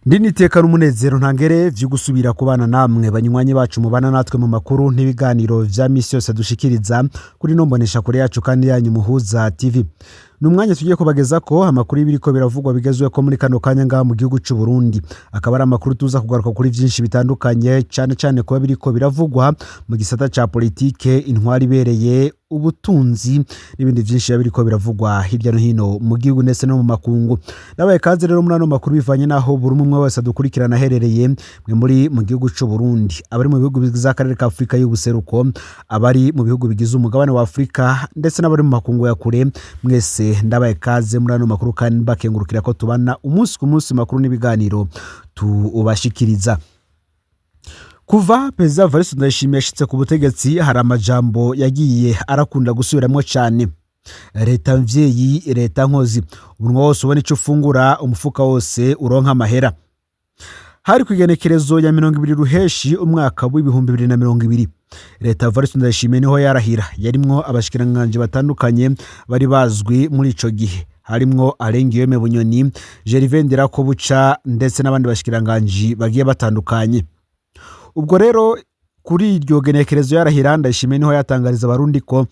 Ndi niteka n'umunezero ntangere vyo gusubira kubana namwe banywanyi bacu mubana natwe mu makuru n'ibiganiro vya misi yose dushikiriza kuri no mbonesha kure yacu kandi yanyu Muhuza TV. Ni umwanya tugiye kubageza ko amakuru y'ibiriko biravugwa bigezweho ko muri kano kanya ngaha mu gihugu c'u Burundi. Akaba ari amakuru tuza kugaruka kuri vyinshi bitandukanye, cane cane kuba biriko biravugwa mu gisata ca politike, intwari ibereye, ubutunzi n'ibindi vyinshi biba biriko biravugwa hirya no hino mu gihugu ndetse no mu makungu. Nabaye kaze rero muri ano makuru bivanye n'aho buri umwe wese adukurikirana aherereye, mwe muri mu gihugu c'u Burundi, abari mu bihugu bigize akarere ka Afurika y'ubuseruko, abari mu bihugu bigize umugabane wa Afurika ndetse n'abari mu makungu ya kure, mwese ndabaye kaze muri ano makuru kandi bakengurukira ko tubana umunsi ku munsi makuru n'ibiganiro tubashikiriza. Kuva Perezida Evariste Ndayishimiye yashitse ku butegetsi, hari amajambo yagiye arakunda gusubiramwo cane: leta mvyeyi, leta nkozi, umunwa wose ubona ico ufungura, umufuka wose uronka amahera. Hari ku igenekerezo ya 20 Ruheshi umwaka w'2020, leta Evariste Ndayishimiye niho yarahira. Yarimwo abashikiranganji batandukanye bari bazwi muri ico gihe, harimwo Alain Guillaume Bunyoni, Gervais Ndirakobuca ndetse n'abandi bashikiranganji bagiye batandukanye. Ubwo rero kuri iryo genekerezo yarahira, Ndayishimiye niho yatangariza Abarundi ko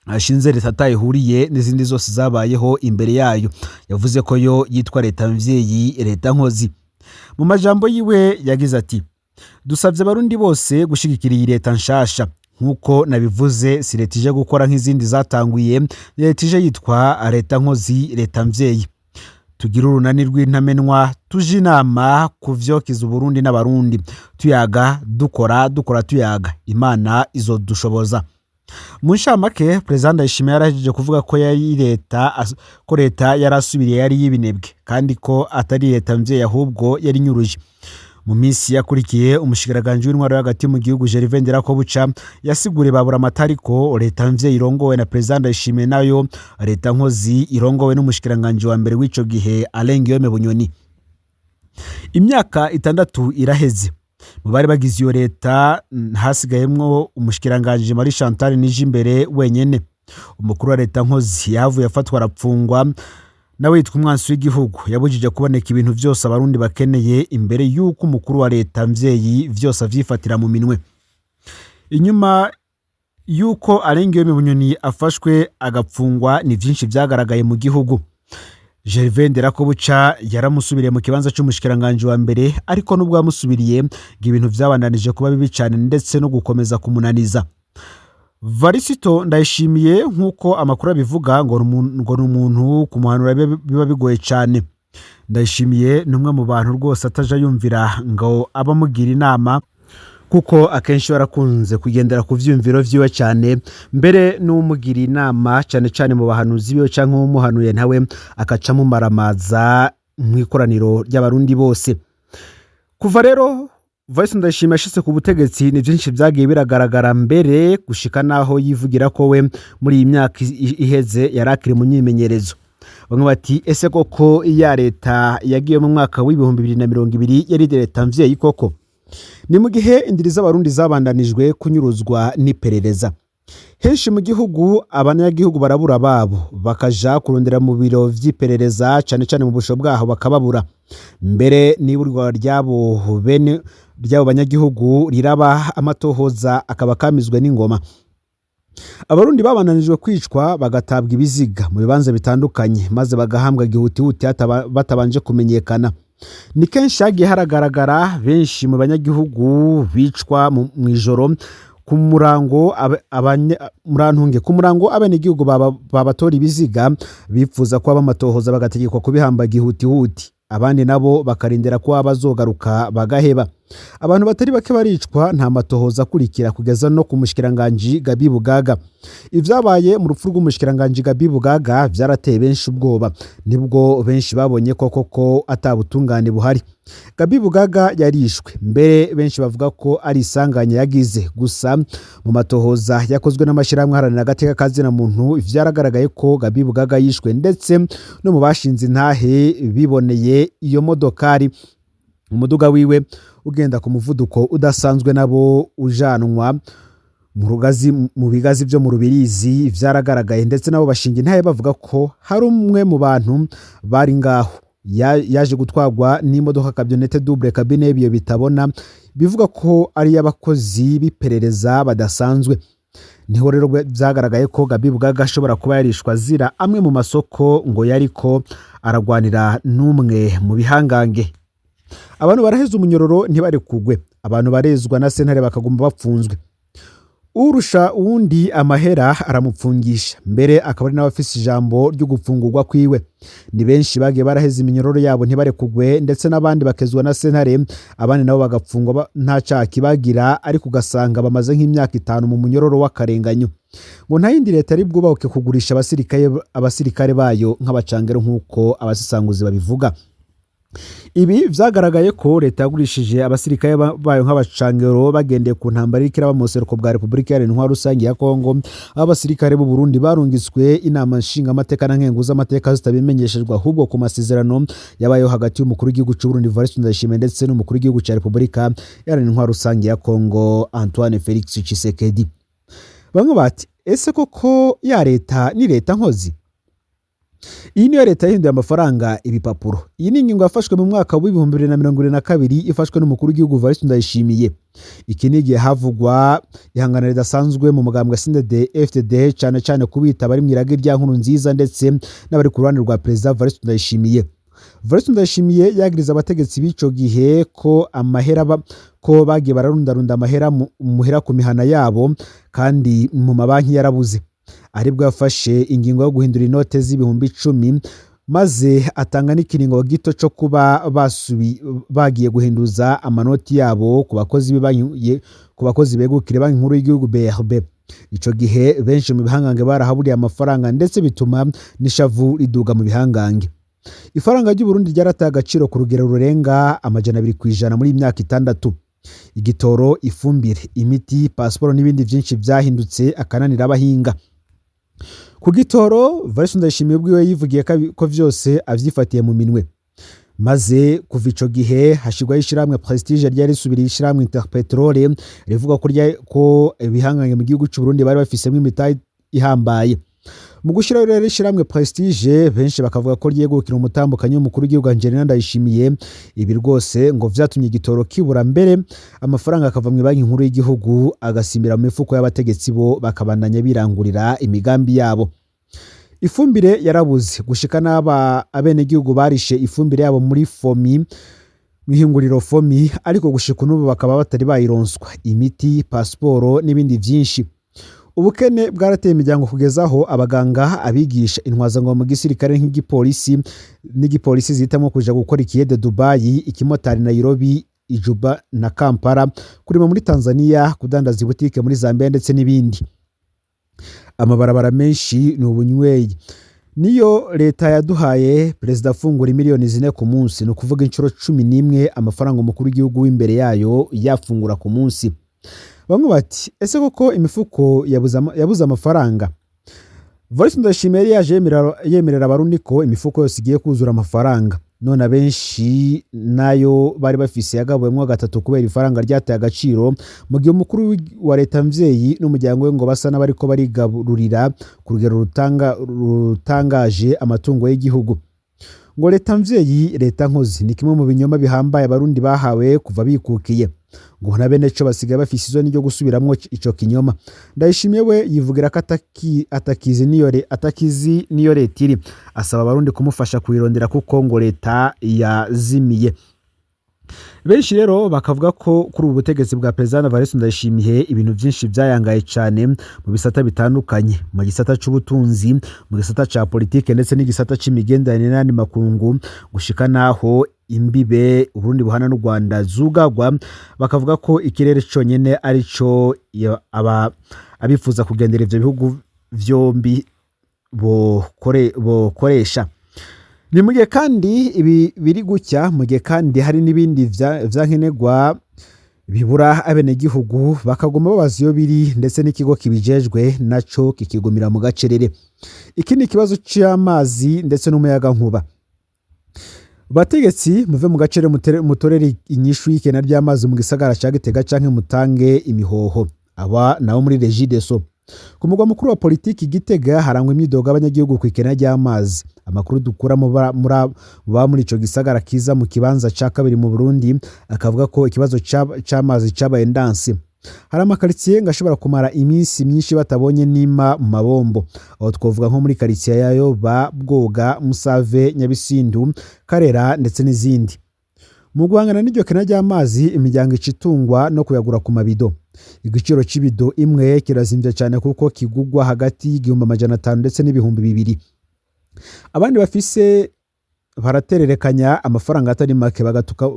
ashinze leta atayihuriye n'izindi zose zabayeho imbere yayo. Yavuze ko yo yitwa leta mvyeyi, leta nkozi. Mu majambo yiwe yagize ati: "Dusavye Abarundi bose gushigikira iyi leta nshasha. Nk'uko nabivuze, si leta ije gukora nk'izindi zatanguye, ni leta ije yitwa leta nkozi, leta mvyeyi. Tugire urunani rw'intamenwa, tuje inama ku vyokiza Uburundi n'Abarundi, tuyaga dukora, dukora tuyaga, Imana izodushoboza." Mu nshamake, Perezida Ndayishimiye yarahejeje kuvuga ko yari leta, ko leta yarasubiriye yari y'ibinebwe, kandi ko atari leta mvyeyi ahubwo yari inyuruje. Mu minsi yakurikiye, umushikiranganji w'intwaro hagati mu gihugu Gervais Ndirakobuca yasiguriye babura amatari ko leta mvyeyi irongowe na Perezida Ndayishimiye nayo leta nkozi irongowe n'umushikiranganji wa mbere w'ico gihe Alain Guillaume Bunyoni. Imyaka 6 iraheze. Mu bari bagize iyo leta hasigayemwo umushikiranganji Marie Chantal Nijimbere wenyene. Umukuru wa leta nkozi yahavuye afatwa arapfungwa, nawe yitwa umwansi w'igihugu. Yabujije kuboneka ibintu vyose Abarundi bakeneye imbere y'uko umukuru wa leta mvyeyi vyose avyifatira mu minwe. Inyuma y'uko Alain Guillaume Bunyoni afashwe agapfungwa, ni vyinshi vyagaragaye mu gihugu. Gervais Nderakobuca yaramusubiriye mu kibanza c'umushikiranganji wa mbere, ariko nubwo yamusubiriye ngo ibintu vyabandanije kuba bibi cane ndetse no gukomeza kumunaniza. Varisito Ndayishimiye, nk'uko amakuru abivuga, ngo ni umuntu kumuhanura biba bigoye cane. Ndayishimiye ni umwe mu bantu rwose ataja yumvira ngo abamugira inama, kuko akenshi barakunze kugendera ku vyiyumviro vyiwe cane. Mbere n'uwumugira inama, cane cane mu bahanuzi biwe canke uwumuhanuye, nawe akaca amumaramaza mw'ikoraniro ry'Abarundi bose. Kuva rero Voice Ndayishimiye ashitse ku butegetsi, ni vyinshi vyagiye biragaragara, mbere gushika naho yivugira ko we muri iyi myaka iheze yari akiri mu myimenyerezo. Bamwe bati: "Ese koko ya leta yagiye mu mwaka w'2020 yari leta mvyeyi koko?" Ni mu gihe indiri z'Abarundi zabandanijwe kunyuruzwa n'iperereza. Henshi mu gihugu abanyagihugu barabura babo, bakaja kurondera mu biro vy'iperereza, cane cane mu busho bwaho, bakababura. Mbere n'iburwa ryabo bene ry'abo banyagihugu riraba, amatohoza akaba kamizwe n'ingoma. Abarundi babandanijwe kwicwa, bagatabwa ibiziga mu bibanza bitandukanye, maze bagahambwa gihutihuti batabanje kumenyekana. Ni kenshi hagiye haragaragara benshi mu banyagihugu bicwa mw'ijoro ku murango, murantunge, ku murango abenegihugu babatora ibiziga bipfuza ko bamatohoza, bagategekwa kubihamba gihutihuti, abandi nabo bakarindira ko bazogaruka bagaheba. Abantu batari bake baricwa nta matohoza akurikira, kugeza no ku mushikiranganji Gabi Bugaga. Ivyabaye mu rupfu rw'umushikiranganji Gabi Bugaga vyarateye benshi ubwoba, nibwo benshi babonye ko koko atabutungane buhari. Gabi Bugaga yarishwe, mbere benshi bavuga ko ari isanganya yagize. Gusa mu matohoza yakozwe n'amashyirahamwe aharanira agateka ka zina muntu, vyaragaragaye ko Gabi Bugaga yishwe, ndetse no mu bashinze intahe biboneye iyo modokari, umuduga wiwe ugenda ku muvuduko udasanzwe, nabo ujanwa mu rugazi, mu bigazi byo mu Rubirizi, vyaragaragaye. Ndetse nabo bashinga intahe bavuga ko hari umwe mu bantu bari ngaho. Yaje gutwarwa n'imodoka camionnette double cabine y'ibiyo bitabona, bivuga ko ari iy'abakozi b'iperereza badasanzwe. Niho rero vyagaragaye ko Gabi Bugaga ashobora kuba yarishwe azira amwe mu masoko ngo yariko aragwanira n'umwe mu bihangange. Abantu baraheza umunyororo ntibarekugwe, abantu barezwa na sentare bakaguma bapfunzwe. Urusha uwundi amahera aramupfungisha, mbere akaba ari nawe afise ijambo ryo gupfungurwa kwiwe. Ni benshi bagiye baraheza iminyororo yabo ntibarekugwe, ndetse n'abandi bakezwa na sentare, abandi nabo bagapfungwa nta caha kibagira, ariko ugasanga bamaze nk'imyaka 5 mu munyororo w'akarenganyo. Ngo nta yindi leta ari bwubahuke kugurisha abasirikare bayo nk'abacangero, nk'uko abasesanguzi babivuga. Ibi vyagaragaye ko leta yagurishije abasirikare bayo nk'abacangero bagendeye ku ntambara iriko iraba mu buseruko bwa Repubulika Iharanira Intwaro Rusange ya Kongo, aho abasirikare b'u Burundi barungitswe inama nshingamateka na nkenguzamateka zitabimenyeshejwe, ahubwo ku masezerano yabayeho hagati y'umukuru w'igihugu c'u Burundi Evariste Ndayishimiye ndetse n'umukuru w'igihugu ca Repubulika Iharanira Intwaro Rusange ya Kongo Antoine Felix Tshisekedi. Bamwe bati: "Ese koko ya leta ni leta nkozi?" Iyi niyo leta yahinduye amafaranga ibipapuro. Iyi ni ingingo yafashwe mu mwaka w'2022, ifashwe n'umukuru w'igihugu Evariste Ndayishimiye. Iki ni igihe havugwa ihangana ridasanzwe mu mugambwe CNDD FDD, cyane cyane kubita abari mu irage rya Nkurunziza ndetse n'abari ku ruhande rwa Perezida Evariste Ndayishimiye. Evariste Ndayishimiye yagiriza abategetsi b'ico gihe ko amahera ko bagiye bararundarunda amahera muhera ku mihana yabo kandi mu mabanki yarabuze. Aribwo yafashe ingingo yo guhindura inote z'10,000, maze atanga n'ikiringo gito cyo kuba bagiye guhinduza amanoti yabo ku bakozi b'ibanki, ku bakozi begukira Banki Nkuru y'Igihugu BRB. Ico gihe benshi mu bihangange barahaburiye amafaranga, ndetse bituma n'ishavu riduga mu bihangange. Ifaranga ry'u Burundi ryarataye agaciro ku rugero rurenga 200% muri iyi myaka 6. Igitoro, ifumbire, imiti, pasiporo n'ibindi byinshi byahindutse akananira abahinga. Ku gitoro, Evariste Ndayishimiye ubwiwe yivugiye ko vyose avyifatiye mu minwe, maze kuva ico gihe hashirwaho ishirahamwe Prestige ryari risubiriye ishirahamwe Interpetrole, rivuga ko ibihangange mu gihugu c'u Burundi bari bafisemwo imitahe ihambaye. Mu gushyiraho rero ishirahamwe Prestige, benshi bakavuga ko ryegukira umutambukanyi w'umukuru w'igihugu Angelina Ndayishimiye. Ibi rwose ngo vyatumye igitoro kibura, mbere amafaranga akava mu Banki Nkuru y'Igihugu agasimbira mu mifuko y'abategetsi, bo bakabandanya birangurira imigambi yabo. Ifumbire yarabuze gushika n'aba abenegihugu barishe ifumbire yabo muri FOMI, mw'ihinguriro FOMI, ariko gushika n'ubu bakaba batari bayironswa. Imiti, pasiporo n'ibindi vyinshi. Ubukene bwarateye imiryango kugeza aho abaganga, abigisha, intwazangabo mu gisirikare nk'igipolisi n'igipolisi zihitamwo kuja gukora ikiyede Dubayi, ikimotari Nairobi, Ijuba na Kampala, kurima muri Tanzania, kudandaza ibutike muri Zambia ndetse n'ibindi. Amabarabara menshi ni ubunyweyi. Niyo leta yaduhaye perezida afungura miliyoni 4 ku munsi, ni ukuvuga inshuro 11 amafaranga umukuru w'igihugu w'imbere yayo yafungura ku munsi. Bamwe bati: "Ese koko imifuko yabuze amafaranga?" Evariste Ndayishimiye yari yaje yemerera Abarundi ko imifuko yose igiye kuzura amafaranga, none abenshi nayo bari bafise yagabuwemwo gatatu kubera ifaranga ryataye agaciro, mu gihe umukuru wa leta mvyeyi n'umuryango we ngo basa n'abariko barigaburira ku rugero rutangaje amatungo y'igihugu. Ngo leta mvyeyi, leta nkozi, ni kimwe mu binyoma bihambaye Abarundi bahawe kuva bikukiye. Ngo na bene co basigaye bafise isoni ryo gusubiramwo ico kinyoma. Ndayishimiye we yivugira ko atakizi niyo leta iri, asaba Abarundi kumufasha kuyirondera kuko ngo leta yazimiye. Benshi rero bakavuga ko kuri ubu butegetsi bwa Perezida Evariste Ndayishimiye ibintu byinshi byayangaye cyane mu bisata bitandukanye, mu gisata c'ubutunzi, mu gisata ca politike ndetse n'igisata c'imigenderanire n'ayandi makungu, gushika naho imbibe Uburundi buhana n'u Rwanda zugagwa. Bakavuga ko ikirere conyene arico abifuza kugendera ivyo bihugu vyombi bokoresha. Ni mu gihe kandi ibi biri gutya, mu gihe kandi hari n'ibindi vyankenerwa bibura, abenegihugu bakaguma babaza iyo biri, ndetse n'ikigo kibijejwe naco kikigumira mu gacerere. Iki ni ikibazo c'amazi ndetse n'umuyagankuba. Bategetsi, muve mu gacere, mutorere inyishu y'ikena ry'amazi mu gisagara ca Gitega canke mutange imihoho. Aba nabo muri Regideso. Ku mugwa mukuru wa politiki Gitega harangwa imyidogo y'abanyagihugu ku ikena ry'amazi. Amakuru dukura mu ba muri ico gisagara kiza mu kibanza ca kabiri mu Burundi akavuga ko ikibazo c'amazi cabaye ndansi. Hari amakaritsiye ngo ashobora kumara iminsi myinshi batabonye nima mu mabombo. Aho twovuga nko muri karitsiye ya Yoba, Bwoga, Musave, Nyabisindu, Karera ndetse n'izindi. Mu guhangana n'iryo kena ry'amazi, imiryango ica itungwa no kuyagura ku mabido. Igiciro c'ibido imwe kirazimvye cane kuko kigugwa hagati y'1500 ndetse n'2000. Abandi bafise baratererekanya amafaranga atari make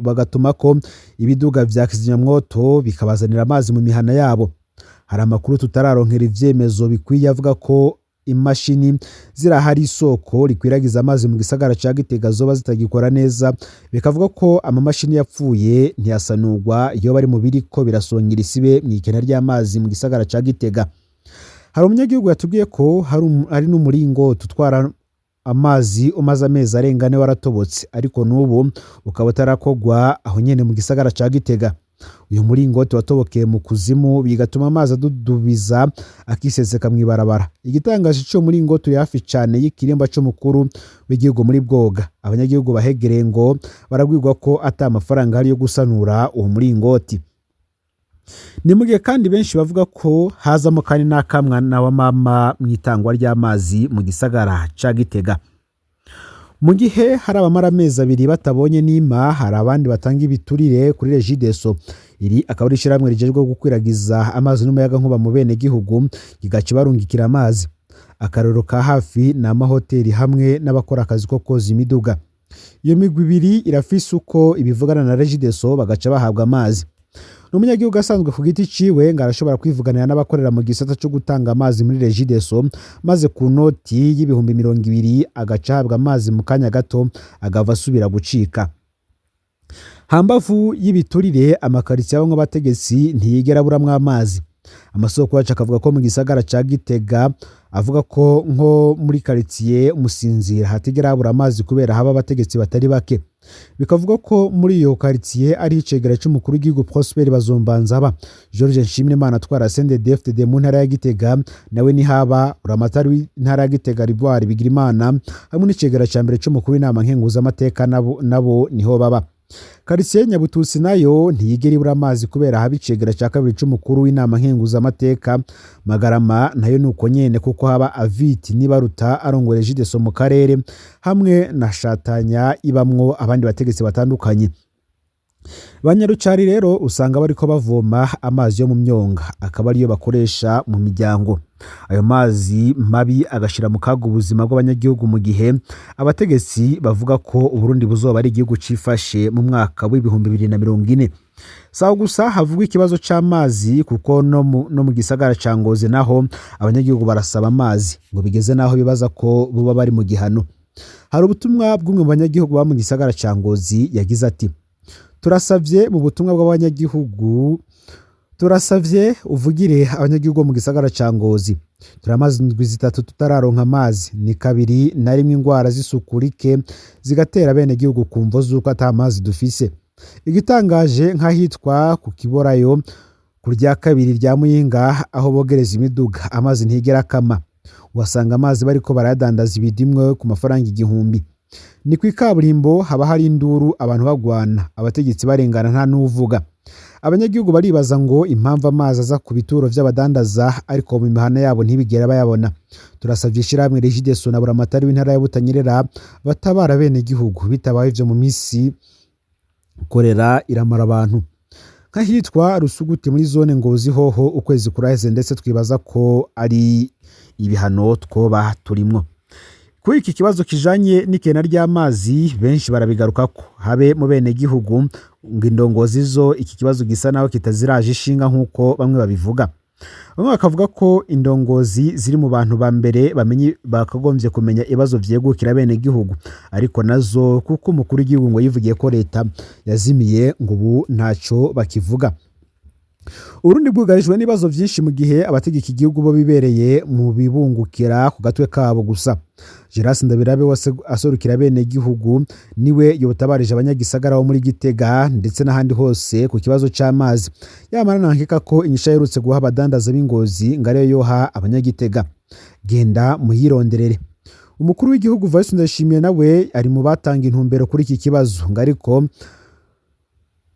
bagatuma ko ibiduga vya kizimyamwoto bikabazanira amazi mu mihana yabo. Hari amakuru tutararonkera ivyemezo bikwiye avuga ko imashini zirahari isoko rikwiragiza amazi mu gisagara ca Gitega zoba zitagikora neza, bikavuga ko amamashini yapfuye ntiyasanurwa iyo bari mu biriko birasongera isibe mw'ikena ry'amazi mu gisagara ca Gitega. Hari umunyagihugu yatubwiye ko hari n'umuringoti utwara amazi umaze amezi arenga ane waratobotse, ariko n'ubu ukaba utarakogwa aho nyene mu gisagara ca Gitega. Uyu muringoti watobokeye mu kuzimu bigatuma amazi adudubiza akiseseka mw'ibarabara. Igitangaje c'uwo muringoti uri hafi cane y'ikirimba c'umukuru w'igihugu muri Bwoga. Abanyagihugu bahegereye ngo barabwirwa ko ata mafaranga ahari yo gusanura uwo muringoti. Ni mu gihe kandi benshi bavuga ko hazamo kandi n'akamwana wa mama mw'itangwa ry'amazi mu gisagara ca Gitega. Mu gihe hari abamara amezi abiri batabonye nima, hari abandi batanga ibiturire kuri Regideso. Iri akaba ari ishirahamwe rijejwe gukwiragiza amazi n'umuyagankuba mu bene gihugu, kigaca barungikira amazi. Akarorero ka hafi ni amahoteli hamwe n'abakora akazi ko koza imiduga. Iyo migwi ibiri irafise uko ibivugana na Regideso bagaca bahabwa amazi. N'umunyagihugu asanzwe ku giti ciwe ngo arashobora kwivuganira n'abakorera mu gisata co gutanga amazi muri Regideso, maze ku noti y'20,000 agaca ahabwa amazi mu kanya gato agava asubira gucika. Hambavu y'ibiturire, amakaritsiye abamwe abategetsi ntiyigera aburamwo amazi. Amasoko yacu akavuga ko mu gisagara ca Gitega, avuga ko nko muri karitsiye Musinzira hatigera habura amazi kubera haba abategetsi batari bake. Bikavuga ko muri iyo karitsiye ari icegera c'umukuru w'igihugu Prosper Bazombanza, George Nshimirimana atwara CNDD-FDD mu ntara ya Gitega nawe nihaba, Buramatari w'intara ya Gitega Rivoire Bigirimana hamwe n'icegera ca mbere c'umukuru w'inama nkenguzamateka nabo niho baba. Karitsiye Nyabututsi nayo ntiyigera ibura amazi kubera haba icegera ca kabiri c'umukuru w'inama nkenguzamateka. Magarama nayo nuko nyene kuko haba Aviti Nibaruta arongoye Regideso mu karere hamwe na Shatanya ibamwo abandi bategetsi batandukanye. Banyarucari rero usanga bariko bavoma amazi yo mu myonga, akaba ariyo bakoresha mu miryango. Ayo mazi mabi agashira mu kaga ubuzima bw'abanyagihugu mu gihe abategetsi bavuga ko Uburundi buzoba ari igihugu cifashe mu mwaka w'2040. Saho gusa havugwa ikibazo c'amazi, kuko no mu gisagara ca Ngozi naho abanyagihugu barasaba amazi ngo bigeze naho bibaza ko boba bari mu gihano. Hari ubutumwa bw'umwe mu banyagihugu baba mu gisagara ca Ngozi yagize ati: turasavye mu butumwa bw'abanyagihugu, turasavye uvugire abanyagihugu mu gisagara ca Ngozi. Turamaze indwi zitatu tutararonka amazi, ni kabiri na rimwe ingwara z'isuku rike zigatera bene gihugu ku mvo z'uko ata mazi dufise. Igitangaje nk'ahitwa ku Kiborayo ku rya kabiri rya Muyinga aho bogereza imiduga, amazi ntigera akama. Uhasanga amazi bariko barayadandaza ibidimwe ku mafaranga 1000. Ni ku ikaburimbo haba hari induru, abantu bagwana, abategetsi barengana nta n'uvuga. Abanyagihugu baribaza ngo impamvu amazi aza ku bituro vy'abadandaza ariko mu mihana yabo ntibigera bayabona. Turasavye ishirahamwe Regideso na Buramatari w'intara ya Butanyerera batabara bene gihugu, bitabaye ivyo mu misi korera iramara abantu. Nk'ahitwa Rusuguti muri zone Ngozi hoho ukwezi kuraheze, ndetse twibaza ko ari ibihano twoba turimwo. Kuri iki kibazo kijanye n'ikena ry'amazi benshi barabigarukako, habe mu bene gihugu, ngo indongozi zo iki kibazo gisa naho kitaziraje ishinga nk'uko bamwe babivuga. Bamwe bakavuga ko indongozi ziri mu bantu ba mbere bamenye bakagombye kumenya ibibazo vyegukira bene gihugu, ariko nazo kuko umukuru w'igihugu ngo yivugiye ko leta yazimiye ngo ubu ntaco bakivuga. Uburundi bwugarijwe n'ibibazo vyinshi mu gihe abategeka igihugu bo bibereye mu bibungukira ku gatwe kabo gusa. Gerasi Ndabirabe wese aserukira bene gihugu niwe yotabarije abanyagisagara bo muri Gitega ndetse n'ahandi hose ku kibazo c'amazi. Yamara nankeka ko inyishu aherutse guha abadandaza b'ingozi ngo ariyo yoha abanyagitega. Genda muyironderere. Umukuru w'igihugu Vice Ndayishimiye nawe ari mu batanga intumbero kuri iki kibazo, ngo ariko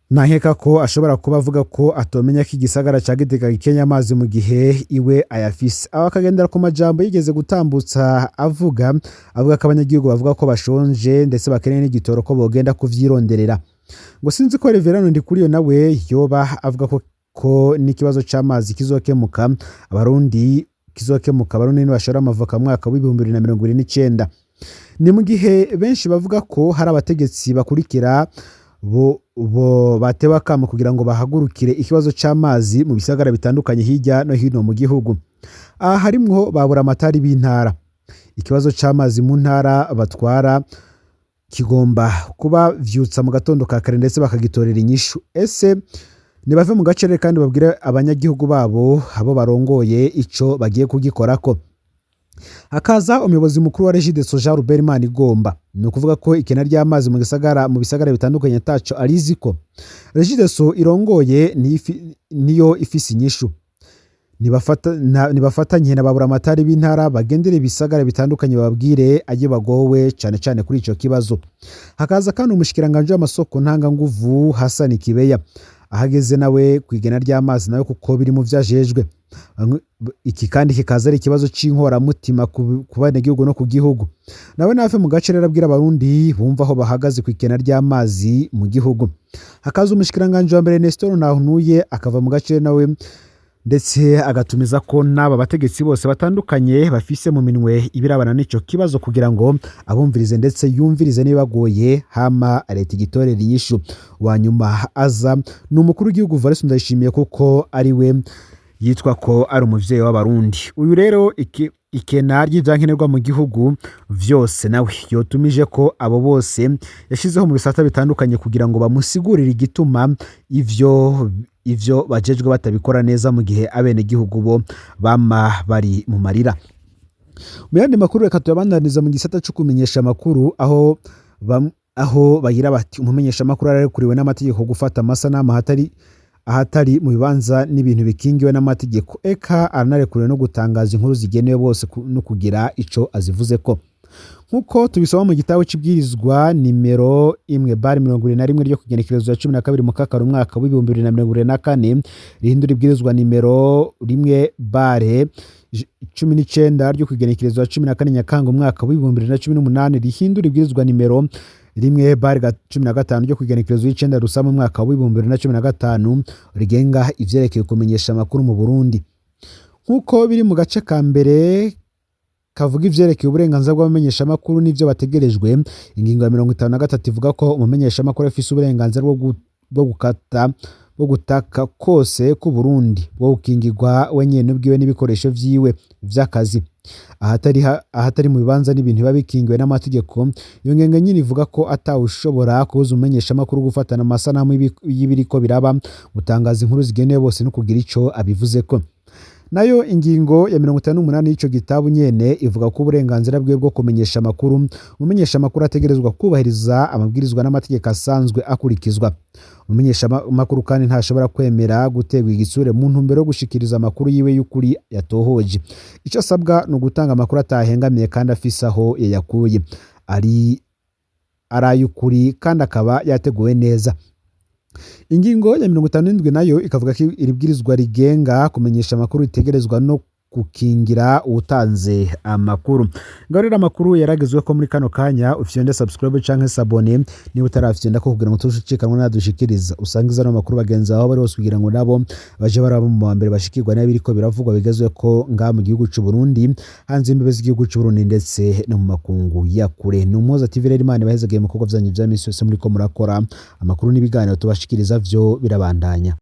nankeka ko ashobora kuba avuga ko atomenya ko igisagara ca Gitega gikenya amazi mu gihe iwe ayafise. Aho akagendera ku majambo yigeze gutambutsa avuga ko abanyagihugu bavuga ko bashonje ndetse bakeneye n'igitoro ko bogenda kuvyironderera. Ngo sinzi ko Reverend Ndikuriyo nawe yoba avuga ko n'ikibazo c'amazi kizokemuka abarundi kizokemuka abarundi nibashora amavoka mu mwaka w'2029. Ni mu gihe benshi bavuga ko hari abategetsi bakurikira bo batewe akamo kugira ngo bahagurukire ikibazo c'amazi mu bisagara bitandukanye hirya no hino mu gihugu. Aha harimwo babura amatari b'intara. Ikibazo c'amazi mu ntara batwara kigomba kuba vyutsa mu gatondo ka kare ndetse bakagitorera inyishu. Ese nibave mu gacerere kandi babwire abanyagihugu babo abo barongoye ico bagiye kugikorako. Hakaza umuyobozi mukuru wa Regideso Jean Robert Manigomba. Ni ukuvuga ko ikena ry'amazi mu gisagara mu bisagara bitandukanye ataco arizi ko Regideso irongoye niyo ifise inyishu. Nibafatanye na babura amatari b'intara bagendere ibisagara bitandukanye bababwire aje bagowe cane cane kuri ico kibazo. Hakaza kandi umushikiranganje w'amasoko ntanganguvu Hassan Kibeya ahageze nawe kwigena ry'amazi nawe kuko biri mu vyajejwe. Iki kandi kikaza ari ikibazo c'inkoramutima ku banyagihugu no ku gihugu. Nawe nave mu gace rero abwira abarundi bumva aho bahagaze kw'ikena ry'amazi mu gihugu. Hakaza umushikiranganje wa mbere Nestor Nahuntuye akava mu gace nawe ndetse agatumiza ko n'aba bategetsi bose batandukanye bafise mu minwe ibirabana n'ico kibazo kugira ngo abumvirize ndetse yumvirize nibagoye hama leta igitorera inyishu. Wa nyuma aza ni umukuru w'igihugu Evariste Ndayishimiye kuko ari we yitwa ko ari umuvyeyi w'abarundi. Uyu rero ikena ry'ivyankenerwa mu gihugu vyose nawe yotumije ko abo bose yashizeho mu bisata bitandukanye kugira ngo bamusigurire igituma ivyo bajejwe batabikora neza mu gihe abenegihugu bo bama bari mu marira. Mu yandi makuru reka tuyabandaniza mu gisata co kumenyesha amakuru aho bagira bati umumenyesha amakuru ararekuriwe n'amategeko gufata amasanamu ahatari mu bibanza n'ibintu bikingiwe n'amategeko, eka aranarekuriwe no gutangaza inkuru zigenewe bose no kugira ico azivuzeko. Nkuko tubisoma mu gitabo c'ibwirizwa nimero imwe bari mirongo irindwi na rimwe ryo kugenekerezwa cumi na kabiri Mukakaro umwaka w'ibihumbi bibiri na mirongo irindwi na kane rihindura ibwirizwa nimero rimwe bare cumi n'icenda ryo kugenekerezwa cumi na kane Nyakanga umwaka w'ibihumbi bibiri na cumi n'umunani rihindura ibwirizwa nimero rimwe bare cumi na gatanu ryo kugenekerezwa icenda Rusama umwaka w'ibihumbi bibiri na cumi na gatanu rigenga ivyerekeye kumenyesha amakuru mu Burundi. Nkuko biri mu gace ka mbere kavuga ivyerekeye uburenganzira bw'abamenyeshamakuru n'ivyo bategerejwe, ingingo ya 53 ivuga ko umumenyeshamakuru afise uburenganzira bwo gukata bwo gutaka kose ku Burundi bwo gukingirwa wenyene ubwiwe n'ibikoresho vyiwe vy'akazi ahatari mu bibanza n'ibintu biba bikingiwe n'amategeko. Iyo ngingo nyine ivuga ko atawushobora kubuza umumenyeshamakuru gufatana amasanamu y'ibiriko biraba, gutangaza inkuru zigenewe bose no kugira ico abivuzeko. Nayo ingingo ya 58 y'ico gitabo nyene ivuga ko uburenganzira bwiwe bwo kumenyesha amakuru, umumenyesha amakuru ategerezwa kubahiriza amabwirizwa n'amategeko asanzwe akurikizwa. Umumenyesha amakuru kandi ntashobora kwemera gutegwa igitsure mu ntumbero yo gushikiriza amakuru yiwe y'ukuri yatohoje. Ico asabwa ni ugutanga amakuru atahengamiye kandi afise aho yayakuye, ari ay'ukuri kandi akaba yateguwe neza. Ingingo ya 57 nayo ikavuga ko iri bwirizwa rigenga kumenyesha amakuru ritegerezwa no gukingira uwutanze amakuru. Ngaho rero amakuru yaragezwe ko muri kano kanya ufyonde subscribe canke s'abonner niba utarafyonda ko kugira ngo tushikanwe nadushikiriza usangiza no makuru bagenzi bawe bari bose kugira ngo nabo baje baraba mu wa mbere bashikirwa n'ibiriko biravugwa bigezwe ko nga mu gihugu c'u Burundi, hanze y'imbibe z'igihugu c'u Burundi ndetse no mu makungu ya kure. Ni Umuhoza TV rero, Imana ibahezagiye mu bikorwa vyanyu vya misi yose muriko murakora. Amakuru n'ibiganiro tubashikiriza vyo birabandanya.